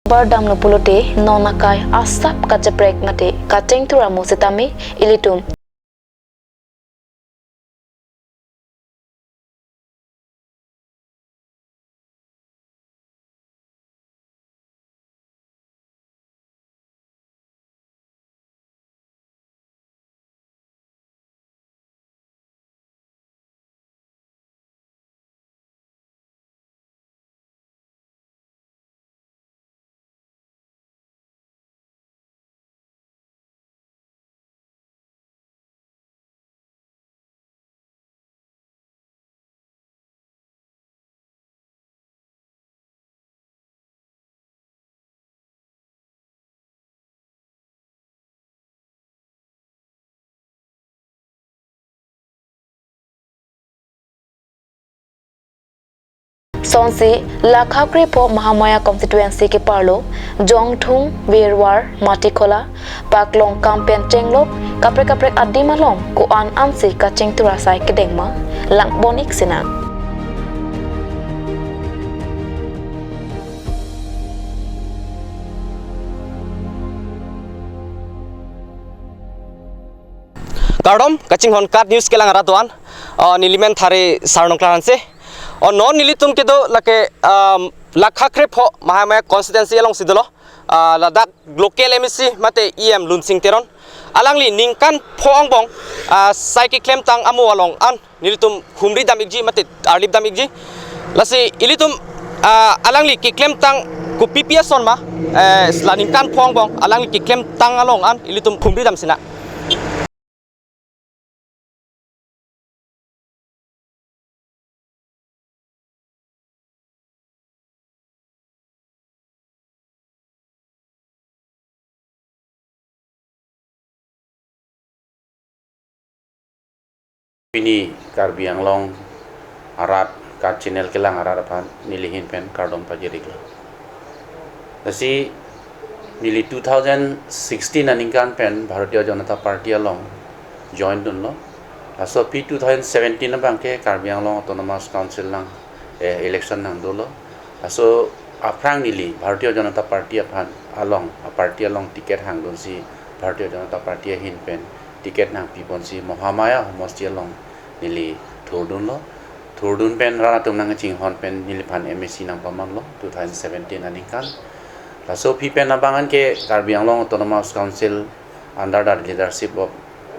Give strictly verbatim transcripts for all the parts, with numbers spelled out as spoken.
Bardamlo pulote non akai asap kacheprek mate kachingthur amo sitame ilitum Sonsi Lakha krepho Mahamaya constituency keparlo Jongthung, Birwar, Matikhola, Paklong, Kampen, Chenglok, kaprek kaprek adim along ko-an ansi kachingthur asai kedengma, langpon-ik sinang. Kardom, kachinghon KAT News kelang arat do-an, uh, nelimen Thare Sarnongklar Hanse. Oh, non nelitum kedo lake, um, Lakha krepho Mahamaya constituency alongsi dolo, uh, ladak local M A C mate E M Lunsing Teron. Alangli ningkan pho angbong, uh, sai keklemtang amo along an nelitum humri dam-ikji mate arlip dam-ikji. Lasi ilitum, ah, alangli keklemtang kopipi ason ma, eh, la ningkan pho angbong alangli keklemtang along an ilitum humri dam sinang. Pini Karbi Anglong arat, KAT channel kelang arat aphan neli ahin pen kardom pajir-iklo. Lasi neli two thousand sixteen aningkan pen Bharatiya Janata Party along join dunlo. Laso aphi two thousand seventeen abangke Karbi Anglong Autonomous Council nang, eh, election nangdolo. Laso aphrang neli Bharatiya Janata Party aphan along, a party along ticket hangdunsi Bharatiya Janata Party ahin pen ticket nangpiponsi Mahamaya homosti along neli thurdunlo. Thurdun pen rat atum nangchinghon pen neliphan M A C nangpamanlo two thousand seventeen aningkan. Laso aphi pen abang anke Karbi Anglong Autonomous Council under the leadership of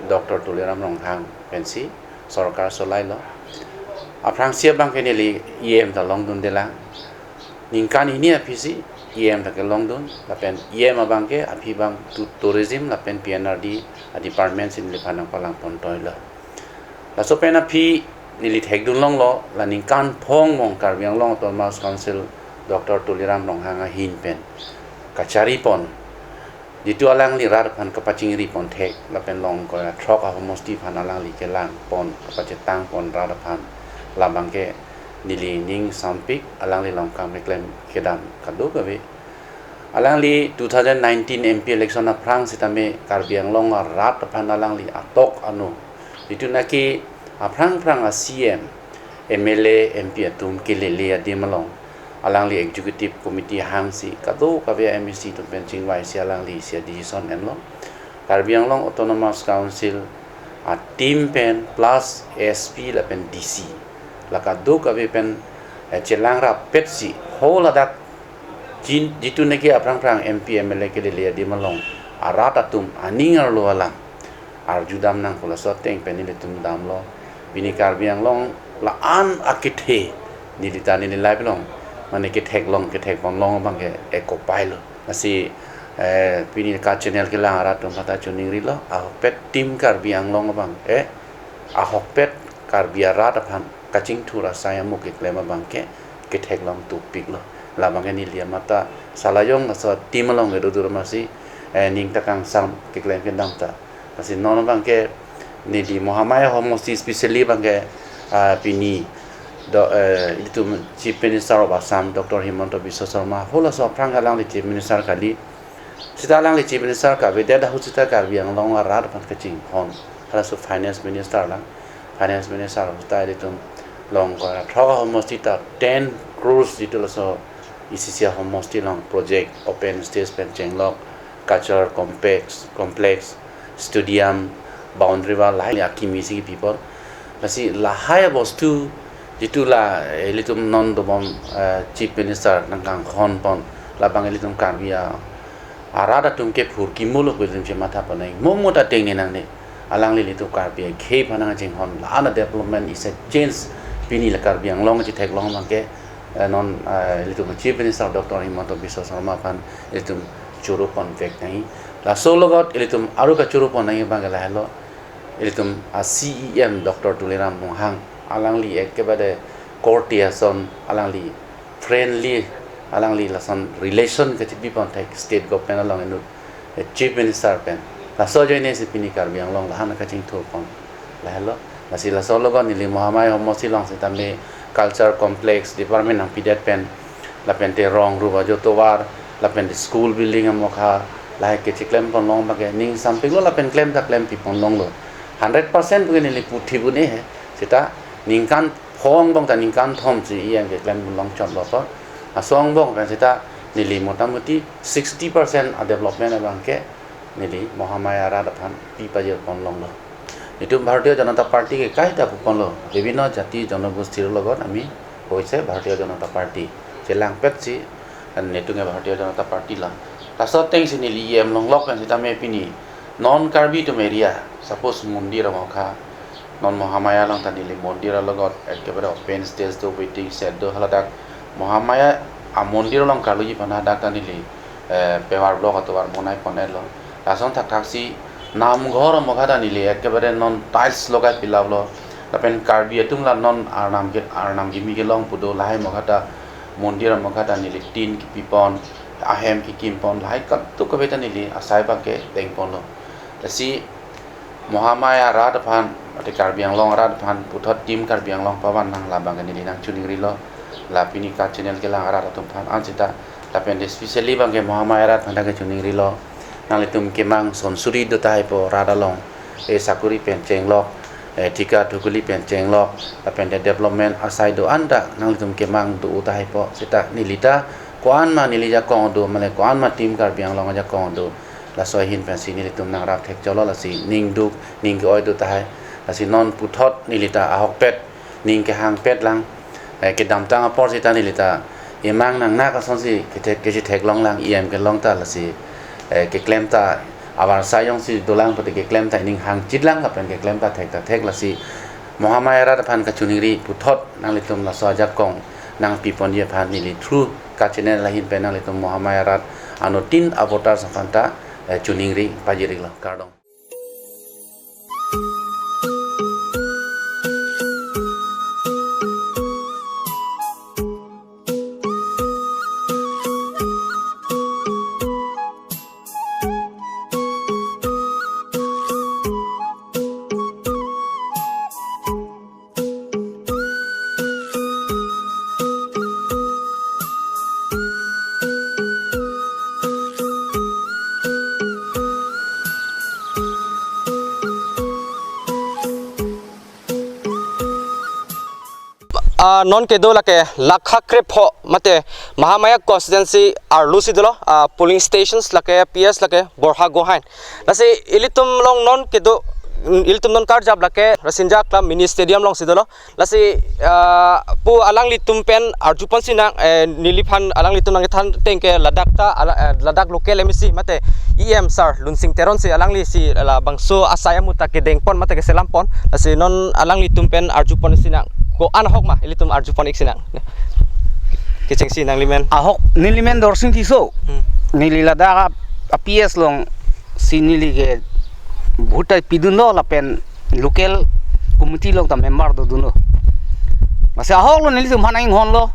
Doctor Tuliram Ronghang pensi sorkar cholailo. Aphrangsi abangke neli E M ta longdundelang. Ningkan hini aphisi E M ta kelongdun, lapen E M abangke aphi abang tu-, tourism lapen P N R D a department si neliphan nangpalangpontoilo. Laso pen aphi neli thekdun longlo, la ningkan pho angbong Karbi Anglong Autonomous Council Doctor Tuliram Ronghang ahin pen kacharipon. Jitu alangli rat aphan kapachingripon thek, lapen long ingkoi ra throk ahomosti aphan alangli kelangpon, kapachetangpon rat aphan, labangke neli ning sampik, alangli along kam keklem kedam kadokave. Alangli two thousand nineteen M P election aphrang sitame Karbi Anglong arat aphan alangli atok anu. Jitu naki aphrang aphrang a C M, M L A, M P atum kelele adim along alangli executive committee hangsi kadokave M A C atum pen chingvaisi alangli isi a decision enlo. Karbi Anglong Autonomous Council a team pen plus S P lapen D C, la kadokave pen, eh, chelang rapetsi ho ladak jin-, jitu neke aphrang aphrang M P, M L A kelele adim along arat atum aning arlo alam arjudam nangkok, laso ateng pen nelitum damlo. Pini Karbi Anglong la-an akethe neli ta neli live along, mane ketheklong, kethekponlong abangke ekopailo. Lasi, eh, pini KAT channel kelang arat atum aphanta choningrilo, ahokpet team Karbi Anglong abang, eh, ahokpet Karbi arat aphan kachingthur asai amo keklem abangke ketheklong tupiklo. Labangke neli amat ta salajong laso team along kedo dur masi, eh, ning ta kangsam keklem kedam ta. Lasi non abangke neli Mahamaya homosti specially abangke, ah, pini do, eh, itum Chief Minister of Assam, Doctor Himanta Biswa Sarma, halaso aphrang alangli Chief Minister kali. Sita alangli Chief Minister kavedet ahut sita Karbi Anglong arat aphan kachinghon. Halaso Finance Minister lang. Finance Minister ahut ta ilitum long ingkoi ra throk ahomosti ta ten crores jitu laso E C C a homosti along project open stage pen chenglok, cultural complex, complex, stadium, boundary wall, lahai akimi si kipipon. Lasi lahai bostu jitu la, eh, ilitum non dobom, eh, Chief Minister nangkanghon pon, labang ilitum Karbi a, arat atum ke phurkimo lo pu ilitum chematha pon nang. Mo mo ta tengne nangne. Alangli ilitum Karbi akhei aphan nangchinghon la-an a development is a change. Pini la Karbi Anglong chetheklong abang ke, eh, non, eh, ilitum Chief Minister Doctor Himanta Biswa Sarma aphan ilitum choro ponvek nangji. Laso alogot ilitum aru kachoro pon nangji abang ke lahelo. Ilitum a C E M Doctor Tuliram Ronghang, alangli ekebade korte ason, alangli friendly, alangli lason relation kachipi pon thek state government along inut, eh, Chief Minister pen. Laso ajoine si pini Karbi Anglong la-an kachingthur pon lahelo. Lasi laso alogot neli Mahamaya homosti along sitame culture complex department nangpidet pen, lapente rong rup ajo tovar, lapente school building amokha, lahai kechiklem pon long abang ke ning sampik lo, lapen klem ta klem pipon longlo. Hundred percent pu ke neli puthi bune he. Seta ningkan pho angbong ta ningkan thom si E M keklem pon long chot lo to. Laso angbong pen seta neli motamuti sixty percent a development abang ke neli Mahamaya arat aphan pi pajir pon longlo. Itum Bharatiya Janata Party ke kaita pu ponlo. Bibhinno jati jonogosti alogot ami hoise Bharatiya Janata Party. Chelangpet si, kan netum ke Bharatiya Janata Party lang. Laso ateng si neli E M longlok pen sitame pini non Karbi atum area, suppose mondir amokha, non Mahamaya along ta neli mondir alogot ekebare open stage do, waiting shed do, haladak Mahamaya a mondir along karluji aphan hadak ta neli, eh, paver block atovar bonai pon-etlo. Lason thakthak si namghor amokha ta neli ekebare non tiles logai pilaplo. Lapen Karbi atum la non arnam ke, arnam kimi kelong pu do, lahai amokha ta mondir amokha ta neli tin kipi pon, ahem kikim pon, lahai kadokave ta neli asai abang ke deng ponlo. Lasi Mahamaya arat aphan, mate Karbi Anglong arat aphan, puthot Team Karbi Anglong pavan nang labang ke neli nangchiningrilo. La pini ka channel kelang arat atum aphan an seta, lapen de specially abang ke Mahamaya arat aphan ta kachiningrilo. Nanglitum kemang son suri do tahai po rat along. E sakuri pen chenglok, e thika thukuli pen chenglok, lapen de development asai do-an ta nanglitum kemang do tahai po. Seta neli ta ko-an ma neli ajakong do, mane ko-an ma Team Karbi Anglong ajakong do. Laso ahin pensi nelitum nangrap thek cholo, lasi ning duk, ning ke-oi do tahai. Lasi non puthot neli ta ahokpet, ning kehangpet lang. Eh, kedamtang apor seta neli ta emang nangnak asonsi kethek, kechetheklong lang, E M kelong ta lasi, eh, keklem ta avarsai jongsi dolang pute keklem ta ining hangchit lang, lapen keklem ta thek ta thek. Lasi Mahamaya arat aphan kachiningri puthot nanglitum laso ajakong nangpiponji aphan neli through ka channel ahin pen nanglitum Mahamaya arat anuttin a voters aphan ta, eh, chiningri pajir-iklo, kardom. Ah, non kedo lake lakha krepho mate Mahamaya constituency arlo si dolo, ah, polling stations lake P S lake Borhagohain. Lasi ilitum along non kedo, mm, ilitum non karjap lake Rasinja Club mini stadium along si dolo. Lasi, ah, pu alanglitum pen arjupon sinang, eh, neliphan alanglitum nangkethan ateng ke ladak ta, ala-, eh, ladak local M A C mate E M sir Lunsing Teron si alangli si labangso asai amu ta kedengpon mate keselampon. Lasi non alanglitum pen arjupon sinang. Ko-an ahok ma ilitum arjupon-ik sinang. Kechengsi nanglimen. Ahok, nelimen Dorsing Tisso. Hmm. Neli ladak a P S along si neli ke vote ta pidunlo lapen local committee along ta member dodunlo. Masi ahoklo nelitum aphan nang-inghonlo.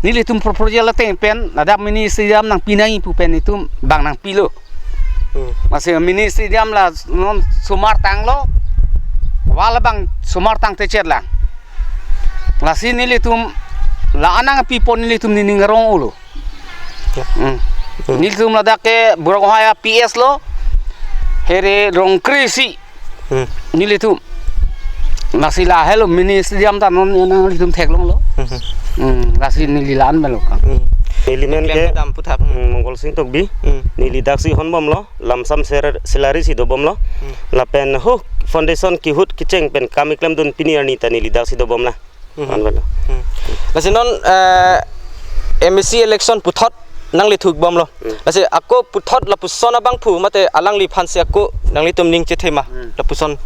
Nelitum pro-, project ateng pen ladak mini stadium nangpi nangji pu pen itum bang nangpilo. Hmm. Masi mini stadium la non osomar tanglo. Wall abang osomar tangtechet lang. Lasi nelitum la-an nangpipon nelitum nening arong-olo. Hmm. Hmm. Nelitum ladak ke Borhagohain a P S lo. Here rong kre-isi. Hmm. Nelitum. Lasi lahelo mini stadium ta non nelitum theklonglo. Hmm. Hmm. Lasi neli la-an melo kang. Hmm. Neli men ke, klemdam puthot. Hmm. Hmm, Mongol Sing Tokbi. Hmm. Neli daksi honbomlo, lamsam ser-, salary si dobomlo. Hmm. Lapen ho foundation kehut kecheng pen kam keklemdun pini arni ta neli daksi dobomlo. Hmm. Anbomlo. Hmm. Lasi non, eh, M A C election puthot nangli thukbomlo. Hmm. Lasi ako puthot lapuson abangphu mate alangliphan si ako nanglitum ning chethe ma. Hmm. Lapuson.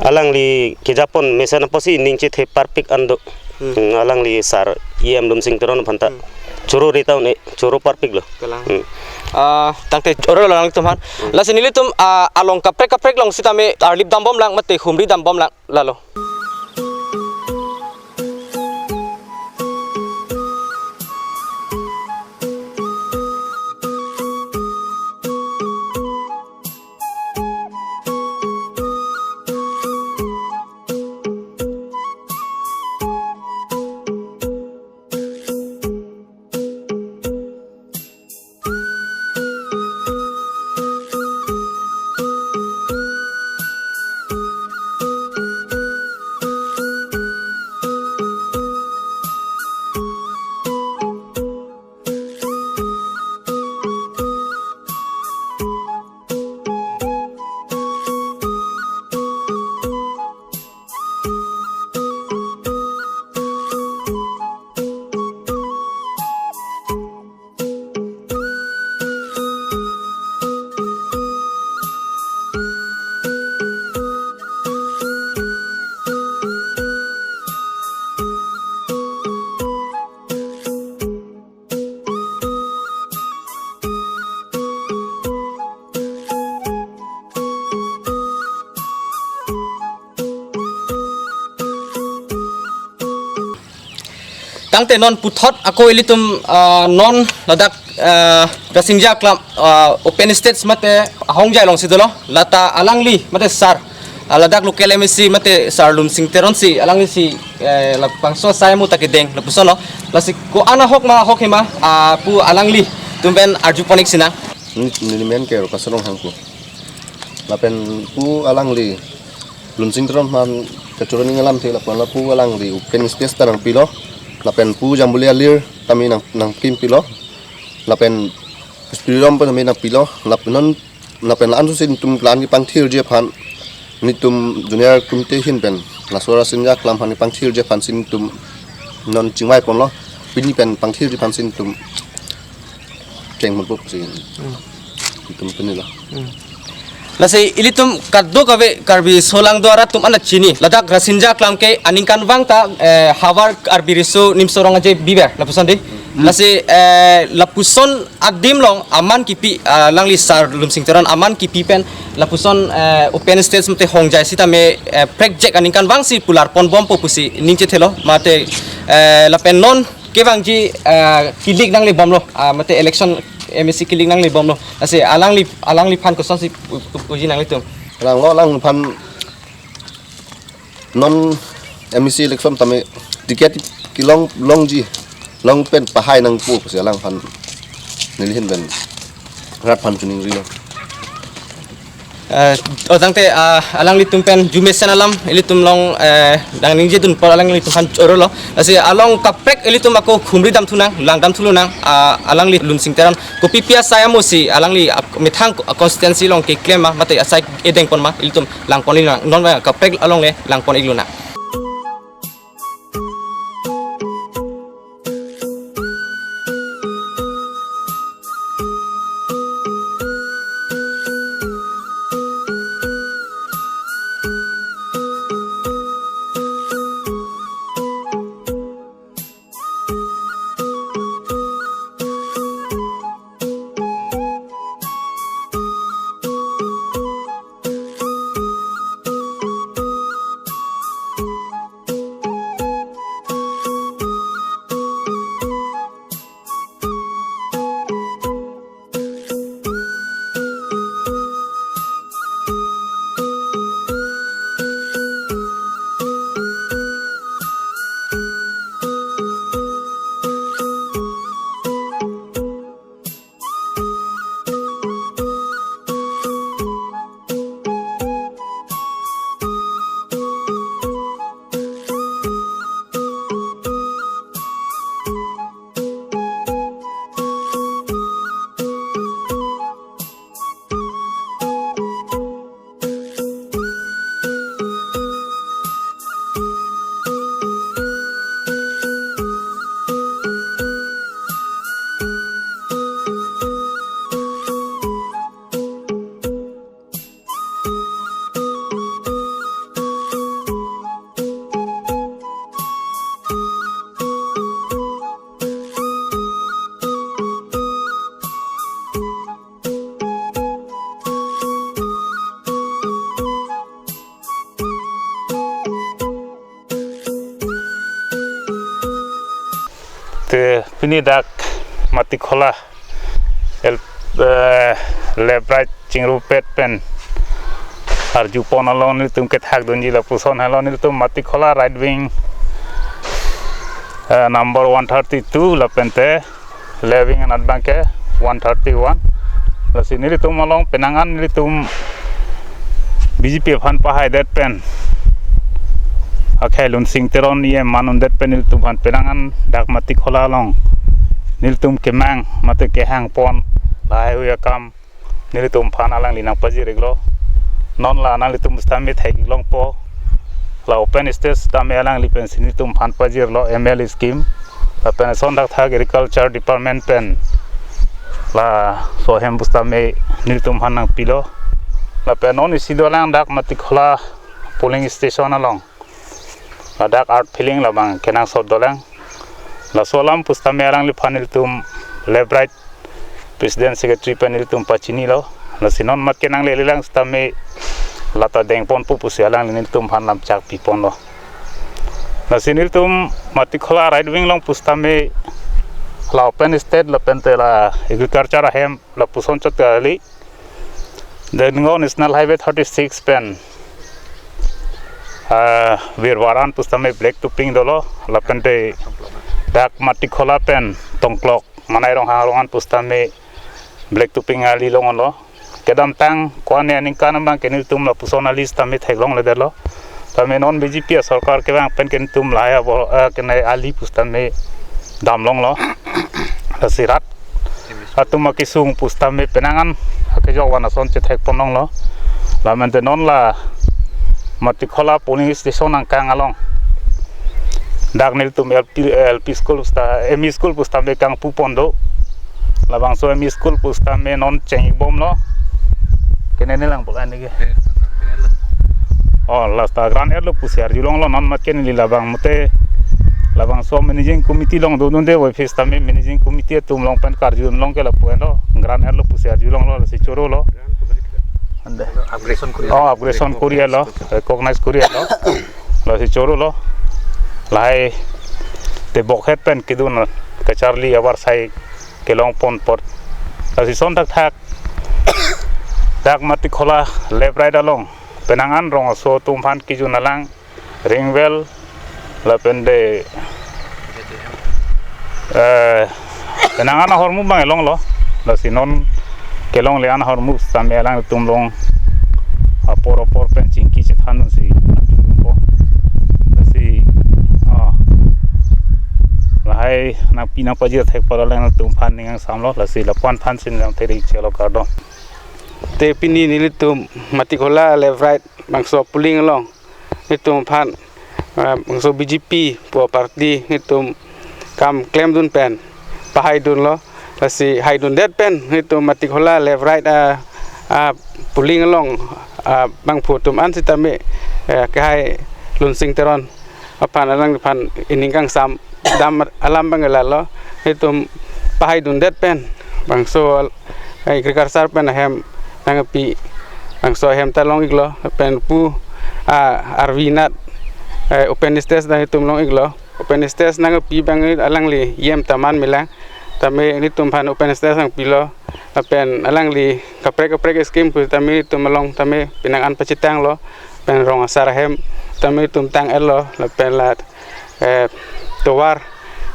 Alangli kejapon mesen apotsi ning chethe parpik an do. Hmm. Hmm, alangli sar E M Lumsing Teron aphanta. Hmm. Choro reta un-e, choro parpiklo. Kalang. Hmm. Ah, tangte chorolo nanglitum aphan. Hmm. Lasi nelitum, ah, along kaprek kaprek along sitame arlip dambomlang mate humri dambomlang lalo. Tangte non puthot ako ilitum, ah, non ladak, ah, Rasinja Aklam, ah, open stage mate ahongjai alongsi dolo, lata alangli mate sar, ah, ladak local M A C mate sar Lumsing Teron si alangli si, eh, labangso asai amo ta kedeng lapuson lo. Lasi ko-an ahok ma ahok hema, ah, pu alanglitum pen arjupon-ik sinang. Neli men ke Rokason Ronghang pu. Lapen pu alangli Lumsing Teron aphan kachoro ning alamthe lapen lapu alangli open space ta nangpilo. Lapen pu Jambuli Alir tame nang, nangkimpilo. Lapen Spirit Rom pen tame nangpilo. Lapen non, lapen la-an susi nelitum la-an kepangthirji aphan nelitum junior committee ahin pen laso Rasinja Aklam aphan kepangthirji aphansi nelitum non chingvaiponlo. Pini pen pangthirji aphansi nelitum chengponpo pusi. Hmm. Nelitum pinilo. Hmm. Lasi ilitum kadokave Karbi aso lang do arat atum an ta chini. Ladak Rasinja Aklam ke aningkanvang ta, eh, havar Karbi Riso Nimso Rong Aje biber lapuson dei. Hmm. Lasi, eh, lapuson adim along aman kipi, ah, alangli sar Lumsing Teron aman kipi pen lapuson, eh, open stage mate hongjai sitame, eh, prekjak aningkanvang si pularponbompo pusi ning chethelo mate, eh, lapen non kevangji, ah, kilik nanglebomlo, ah, mate election M A C kilik nanglebomlo. Lasi alangli, alangliphan kosonsi pu-, pu-, puji nanglitum? Alanglo, alangphan non M A C election tame ticket kelong longji, long pen pahai nangpo pusi alangphan neli ahin pen rat aphan chiningrilo. Eh, o tangte, ah, alanglitum pen arjumesen alam ilitum along, eh, nangningjedunpo alanglitum aphan chorolo. Lasi along kaprek ilitum ako humri damthunang, langdamthulonang, ah, alangli Lumsing Teron kopipi asai amosi alangli ak-, methang constituency along keklem ma mate asai edengpon ma ilitum langpon-iknang, non ba kaprek along le langpon-iklonang. Te pini dak Matikhola el, eh, left right chingrupet pen arjupon along nelitum kethakdunji lapuson helo, nelitum Matikhola right wing, eh, number one thirty-two lapen te left wing anat abangke one thirty-one. Lasi nelitum along penang an nelitum B J P aphan pahaidet pen, akhai Lunsing Teron E M man undet pen nelitum aphan penang an dak Matikhola along nelitum kemang mate kehangpon lahai-hui akam nelitum aphan alangli nangpajir-iklo. Non la nanglitum sitame theklongpo, la open stage sitame alangli pensi nelitum aphan pajirlo M L A scheme. Lapen ason thakthak Agriculture Department pen laso ahem pusitame nelitum aphan nangpilo. Lapen non isi dolang dak Matikhola polling station along, ladak earth filling labang kenangsot dolang. Laso alam pusitame alangliphan nelitum left right president secretary pen nelitum pachinilo. Lasi non mat kenanglelelang sitame lata dengponpo pusi alangli nelitum aphan lamchak piponlo. Lasi nelitum Matikhola right wing along pusitame la open stage lapen te la agriculture ahem lapuson chot kali. Then ngo National Highway thirty-six pen, ah, Birwar an pusitame black topping dolo, lapen te dak Matikhola pen Tongklok Manai Ronghang arong an pusitame black topping ali longlo. Kedamtang ko-an aningkan abangke nelitum lapuson ali sitame theklongledetlo. Tame non B J P asorkar kevang pen ke nelitum lahai abo, eh, kenai ali pusitame damlonglo. Lasi rat atum akesung pusitame penang an akejok van ason chethekponlonglo. Lapen te non la Matikhola polling station angkang along dak nelitum L P, L P school pusta-, M E school pusitame kangpupon do. Labangso M E school pusitame non cheng-ikbomlo. Kenene lang bola neke. Oh, lasta grant erlo pusi arjulonglo, non mat ke neli labang mate labangso managing committee along dodunde, wai phis tame managing committee atum along pen karjulong ke lapu-anlo, grant erlo pusi arjulonglo, lasi chorolo. Ande. Upgradation kori. Oh, upgradation kori-etlo, recognize kori-etlo. Lasi chorolo. Lahai te bokhet pen kedun kacharli avarsai kelongpon apot. Lasi ason thakthak dak Matikhola left right along penang an rong aso atum aphan kejun alang, ring well, lapen te, eh, penang an ahormu abang kelonglo. Lasi non kelongle an ahormu sitame alangtum along apor apor pen chingki chethandunsi nangpipo. Lasi, ah, lahai nangpi nangpajir thek apot alangtum aphan ning kangsamlo, lasi lapu-an aphan si nangthiri chelo, kardom. Te pini nelitum Matikhola left right bangso polling along nelitum aphan, ah, bangso B J P pu party nelitum kam klemdun pen pahaidunlo. Lasi haidundet pen nelitum Matikhola left right, ah, ah, polling along, ah, bangphu atum an sitame, eh, kehai Lunsing Teron aphan, alangphan ining kangsam dam alam abang lalo. Nelitum pahaidundet pen bangso, eh, agriculture pen ahem nangpi, bangso ahem ta long-iklo, pen pu, ah, R V anat, eh, open stage nangtum long-iklo. Open stage nangpi abang alangli yem taman melang. Tame nelitum aphan open stage nangpilo. Lapen alangli kaprek kaprek scheme pu tame nelitum along tame penang an pachethanglo. Pen rong asar ahem tame nelitum tang-etlo. Lapen la, eh, tovar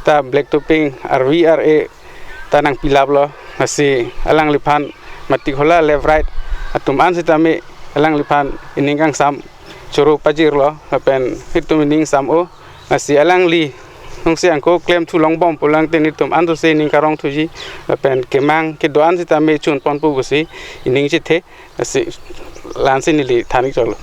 ta black topping, R V R A ta nangpilaplo. Lasi alangliphan Matikhola left right atum an sitame alangliphan ining kangsam choro pajirlo. Lapen nelitum ining sam-o. Lasi alangli nungsi angko klemthu longbom pulang te nelitum an tu si ining karongthuji. Lapen kemang kedo-an sitame chunponpo pusi ining chethe. Lasi la-ansi neli than-ik cholo.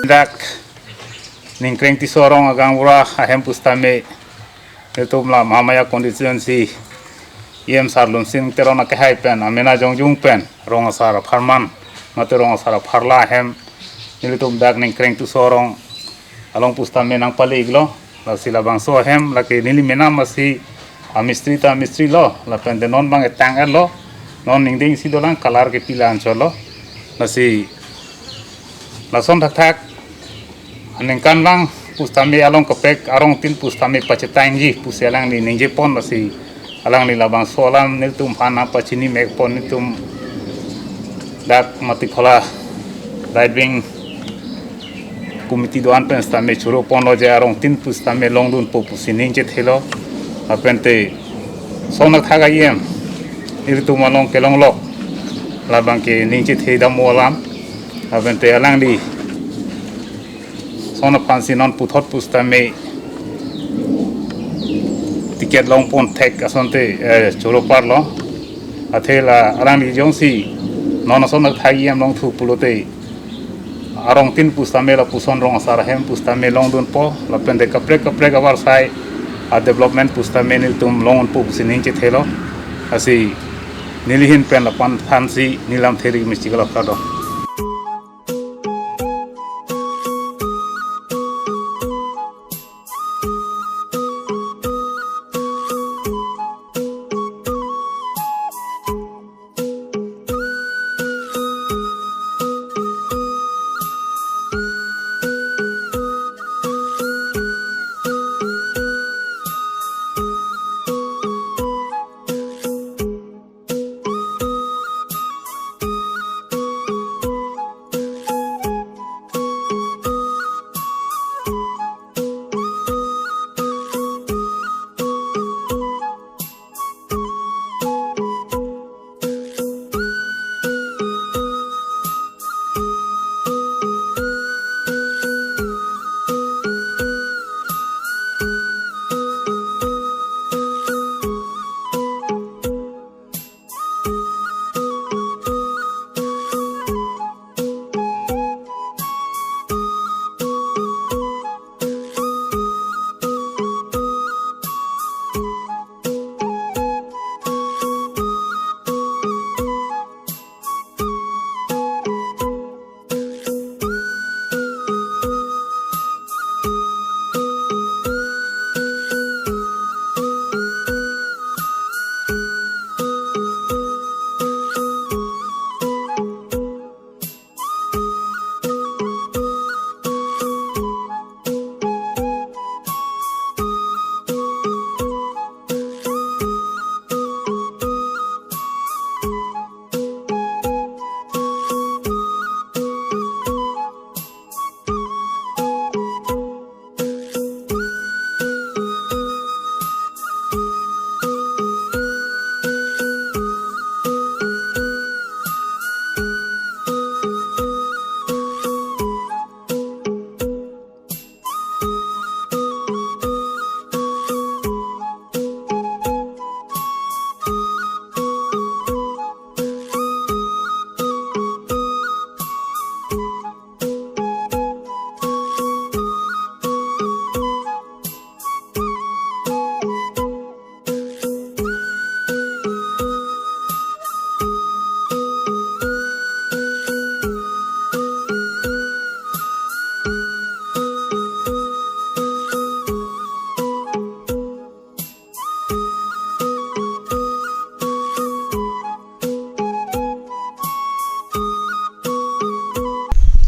Dak Ningkreng Tisso arong agaonbura ahem pusitame, itum la Mahamaya constituency E M sar Lunsing Teron akehai pen, amena jongjung pen, rong asar apharman, mate rong asar apharla ahem, nelitum dak Ningkreng Tisso arong along pusitame nangpale-iklo. Lasi labangso ahem lake neli mena masi amistri ta amistri lo, lapen de non bang etang-etlo, non ningding si dolang, kalar kepi la anchot lo. Lasi lason thakthak aningkanvang pusitame along kaprek arongtin pusitame pachetangji pusi alangli ningjepon, lasi alangli labangso alam nelitum aphan nangpachini mekpon, nelitum dak Matikhola Right Wing Committee do-an pen sitame choro ponlo je arongtin pusitame longdunpo pusi ningchethelo. Lapen te lason thakthak E M ilitum along kelonglok, labang ke ningchethedam alam. Lapen te alangli lason aphansi non puthot pusitame ticket longpon thek asonte, eh, choro parlo. Athe la alangli jongsi non lason thakthak E M longthu pulote, arongtin pusitame lapuson rong asar ahem pusitame longdunpo, lapen de kaprek kaprek avarsai a-development pusitame nelitum longdunpo pusi ningchethelo. Lasi neli ahin pen lapu-an aphansi neli lamthe ri mesti kalap kado.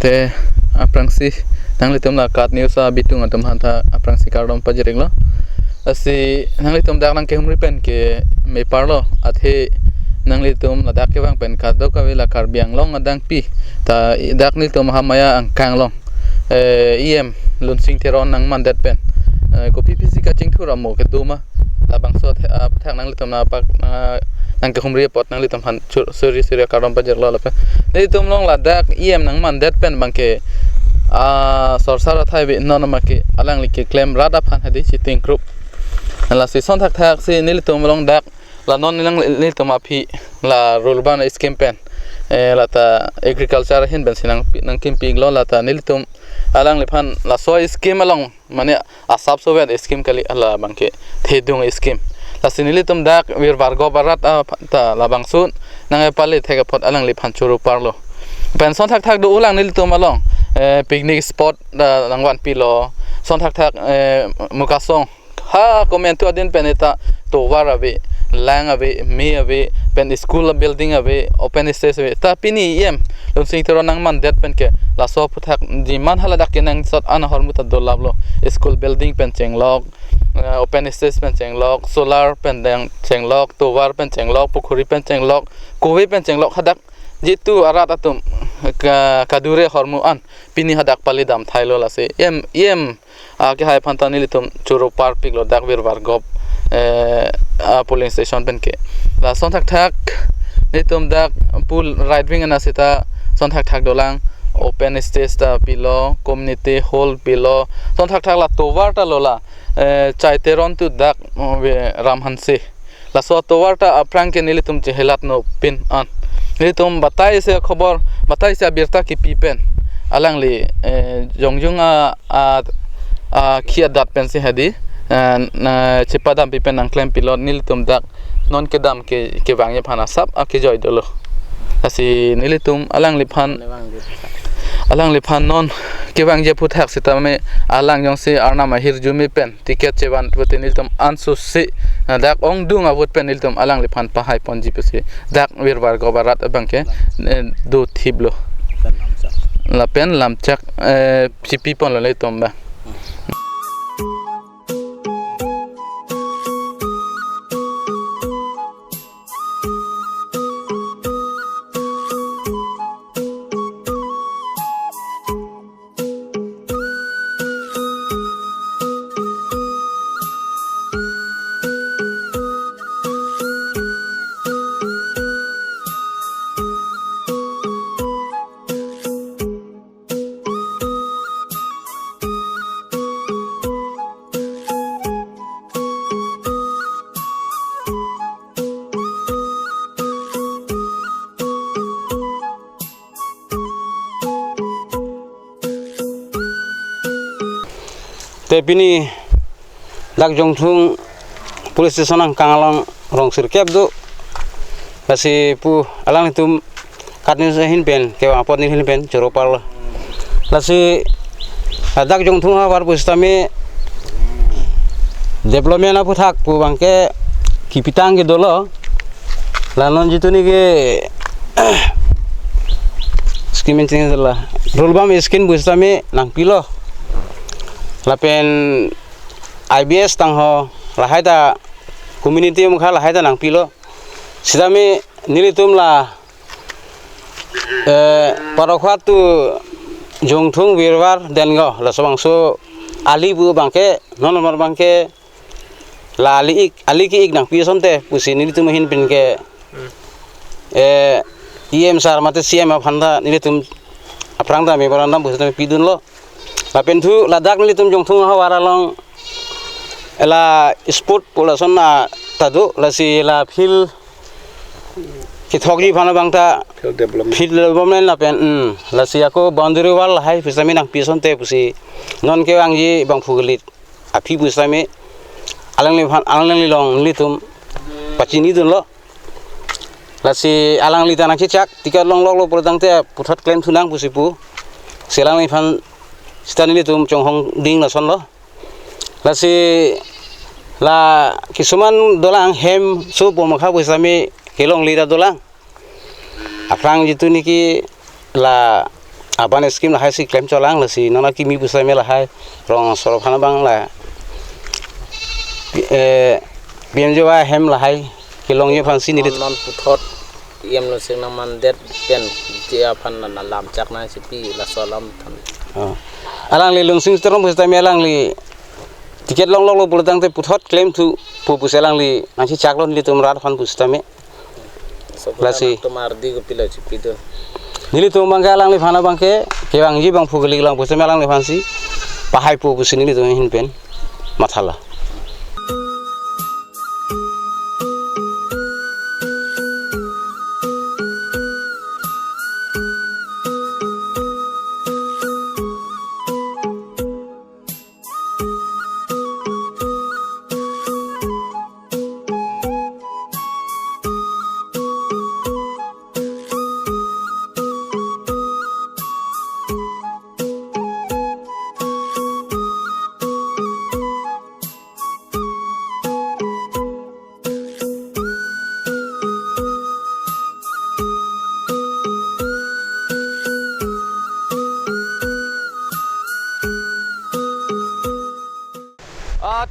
Te aphrangsi nanglitum la KAT News abitung atum aphanta aphrangsi kardom pajir-iklo. Lasi nanglitum dak nangkehumri pen ke meparlo, athe nanglitum ladak kevang pen kadokave la Karbi Anglong adangpi ta dak nelitum Mahamaya angkang along, eh, E M Lunsing Teron nangmandet pen, eh, kopi pisi kachingthur amo kedo ma, labangso athe-, aphuthak nanglitum nangpak, ah, nangkehumri apot nanglitum aphan chur-, suri suri kardom pajir-iklo lapen nelitum along ladak E M nangmandet pen abangke, ah, sorsar athai ave, non abangke alangli keklem rat aphan hadi chitingkrup. Lasi lason thakthaksi nelitum along dak la non nang nelitum aphi la rural urban scheme pen, eh, lata agriculture ahin pensi nang, nangkimpi-iklo, lata nelitum Alangliphan laso scheme along, mane asap sovet scheme kali, ala abangke thedung scheme. Lasi nelitum dak Birbar Gop arat, ah, ta labangso nangpale thek apot alangliphan choro parlo. Pen ason thakthak do-olang nelitum along, eh, picnic spot, ah, nangvanpilo. Ason thakthak, eh, Mukasong ha komantu adin pen eta tovar ave, lang ave, me ave, pen school building ave, open stage ave. Ta pini E M Lunsing Teron nangmandet pen ke laso aphuthak jiman haladak kenangsot an ahormu ta dolaplo. School building pen chenglok, eh, open stage pen chenglok, solar pen deng chenglok, tovar pen chenglok, pukhuri pen chenglok, kove pen chenglok, hadak jitu arat atum ka-, kadure ahormu an pini hadak palidam thailo. Lasi E M, E M, ah, kehai aphan ta nelitum choro parpiklo dak Birbar Gop, eh, ah, polling station pen ke. Lason thakthak nelitum dak pool right wing ana seta ason thakthak dolang, open stage ta pilo, community hall pilo, ason thakthak la tovar ta lo la, eh, Chai Teron tu dak, oh, ve Ram Hanse. Laso tovar ta aphrang ke nelitum chehelat no pin an. Nelitum batai se khobor, batai se abirta kipi pen alangli, eh, jongjung a, a, a, khi adat pensi hadi, eh, na chepadampi pen nangklempilo. Nelitum dak non kedam ke, kevangji aphan asap akejoi dolo. Lasi nelitum alangliphan, alangliphan non kevangji aphuthak sitame alang jongsi arnam ahirjume pen ticket chevan pute nelitum ansu si, ah, dak ongdung avote pen nelitum alangliphan pahai ponji pusi dak Birbar Gop arat abangke, eh, dothiplo. Lapen lamchak, eh, chipi ponlo nelitum ba. Te pini dak Jongthung police station angkang along rong sirkep do. Lasi pu alanglitum kat news ahin pen, kevang apot news ahin pen choro parlo. Lasi dak Jongthung havar pusitame development aphuthak pu abangke kipitang ke dolo. La non jitu neke scheme change la. Rulbam scheme pusitame nangpilo. Lapen I B S tangho lahai ta community mukha lahai ta nangpilo. Sitame nelitum la, eh, Parokhuat tu Jongthung Birbar Dengo laso bangso ali pu abangke non nomor abangke la ali ik, ali ke-ik nangpi asonte pusi nelitum ahin pen ke, eh, E M sir mate C M aphan ta nelitum aphrang ta memorandum pusitame pidunlo. Lapen thu ladak nelitum Jongthung havar along la sport pu lason na ta do, lasi la field kethokji aphan abang ta field development, field development lapen, hmm, lasi ako boundary wall lahai pusitame nangpi asonte pusi non kevangji bangphu kelit aphi pusitame alangliphan, alanglilong nelitum pachinidunlo. Lasi alangli ta nangchechak, ticket longloklo pulotangte puthot klem thunang pusi pu. Si alangliphan sita nelitum chonghong ding lasonlo. Lasi la kisuman dolang hem so pu mukha pusitame kelongle ta dolang. Aphrang jitu neke la aban scheme lahai si klem cholang, lasi non akimi pusitame lahai rong asor aphan abang la, eh, P M J Y hem lahai kelongji aphansi neli non, non puthot E M Lunsing nangmandet pen je aphan na lamchak nangchipi laso alam than. Oh. Alangli Lunsing Teron pusitame alangli ticket longloklo pulotangte puthot klem thu pu pusi alangli nangchechaklo nelitum rat aphan pusitame. Lasi tumar di kopilo chipidun. Nelitum abangke alangliphan abangke kevangji bangphu kelik lang pusitame alangliphansi pahaipo pusi nelitum ahin pen mathala.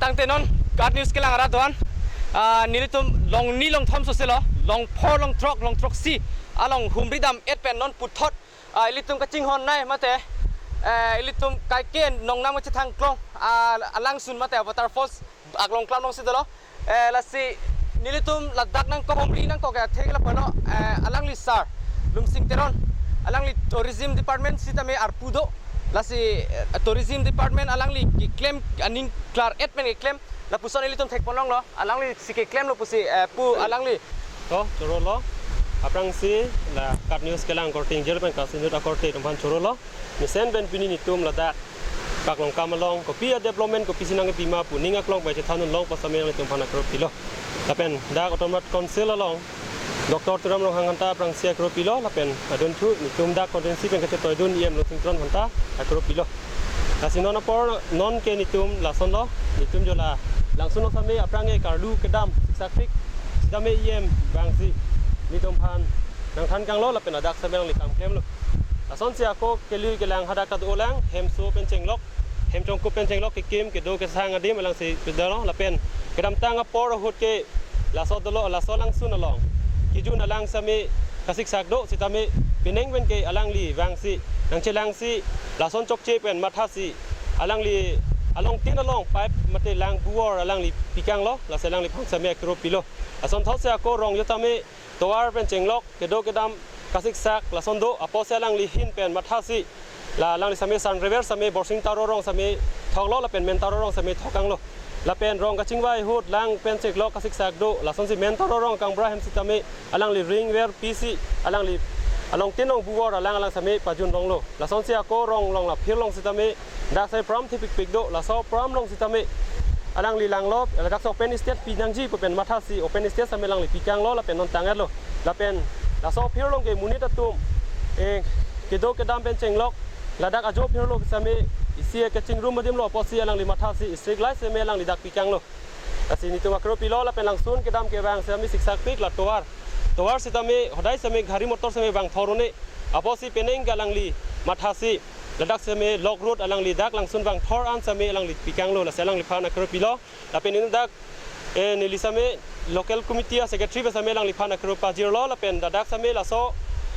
Tangte non Kat News kelang arat doan, ah, nelitum long ni long thom soselo, long pho long throk long throksi along humri dam-et pen non puthot, ah, ilitum kachinghon nai mate, eh, ilitum kaike nongnam kachethang klong, ah, alangsun mate waterfalls aklong klam alongsi dolo. Eh, lasi nelitum ladak nangkok humri nangkok ya thek lapulo, eh, alangli sir Lumsing Teron, alangli tourism department sitame arpu do. Lasi, eh, tourism department alangli keklem aning klar-et pen keklem, lapuson ilitum thekponlonglo, alanglisi keklemlo pusi, eh, pu alangli. To, chorolo. Aphrangsi la Kat News kelang korte ingjir pen Kat News akorte atum aphan chorolo. Mesen pen pini netum ladak Paklongkam along kopi a-development kopisi nangkepima pu ning aklong pen chethan-un long pu sitame nanglitum aphan akro pilo. Lapen dak Autonomous Council along Doctor Tuliram Ronghang aphanta aphrangsi akro pilo, lapen adunthu netum dak constituency pen kachetoidun E M Lumsing Teron aphanta akro pilo. Lasi non apor non ke netum lasonlo, netum jo la langsun along sitame aphrang ke karlu kedam siksak pik sitame E M vangsi netum aphan nangthan kanglo lapen ladak sitame alangli kam klemlo. Lasonsi ako keli kelang hadak ta dolang, hemso pen chenglok, hem chongkup pen chenglok kekim kedo kesang adim alangsi pedalo lapen kedamtang apor ahut ke laso dolo, laso langsun along kejun alang sitame kasiksak do sitame penang pen ke alangli vangsi nangchelangsi lason chokche pen mathasi alangli alongtin along pipe mate lang bor alangli pikanglo, lasi alangliphan sitame akro pilo. Lason thotsi ako rong jo tame tovar pen chenglok kedo kedam kasiksak lason do, apotsi alangli ahin pen mathasi la alangli sitame San Rever sitame Borsing Taro rong sitame thoklo lapen Main Taro rong sitame thok kanglo. Lapen rong kachingvai ahut lang pen chenglok kasiksak do, lasonsi Main Taro rong kangbura hem sitame alangli ring ver pisi alangli alongtin along bor alang alang sitame pajun longlo. Lasonsi ako rong along la phir along sitame dak sitame pram thepikpik do, laso pram along sitame alangli langlo, ladak so open stage pinangji pu pen mathasi open stage sitame alangli pikanglo lapen non tang-etlo. Lapen laso phir along ke monit atum, eh, kedo kedam pen chenglok ladak ajo phir along sitame isi kechingrum adim lo apotsi alangli mathasi street light sitame alangli dak pikanglo. Lasi netum akro pilo lapen langsun kedam kevang sitame siksak pik la tovar. Tovar sitame hodai sitame gari motor sitame vangthor un-e. Apotsi penang ke alangli mathasi ladak sitame Lok Road alangli dak langsun vangthor an sitame alangli pikanglo, lasi alangliphan akro pilo. Lapen netum dak, eh, neli sitame local committee a-secretary pen sitame alangliphan akro pajirlo lapen ladak sitame laso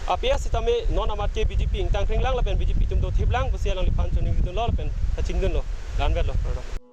api sitame non amat ke B J P ingtang kring lang lapen B J P atum dothip lang pusi alangliphan choningri dunlo lapen kachingdunlo. Lanvetlo.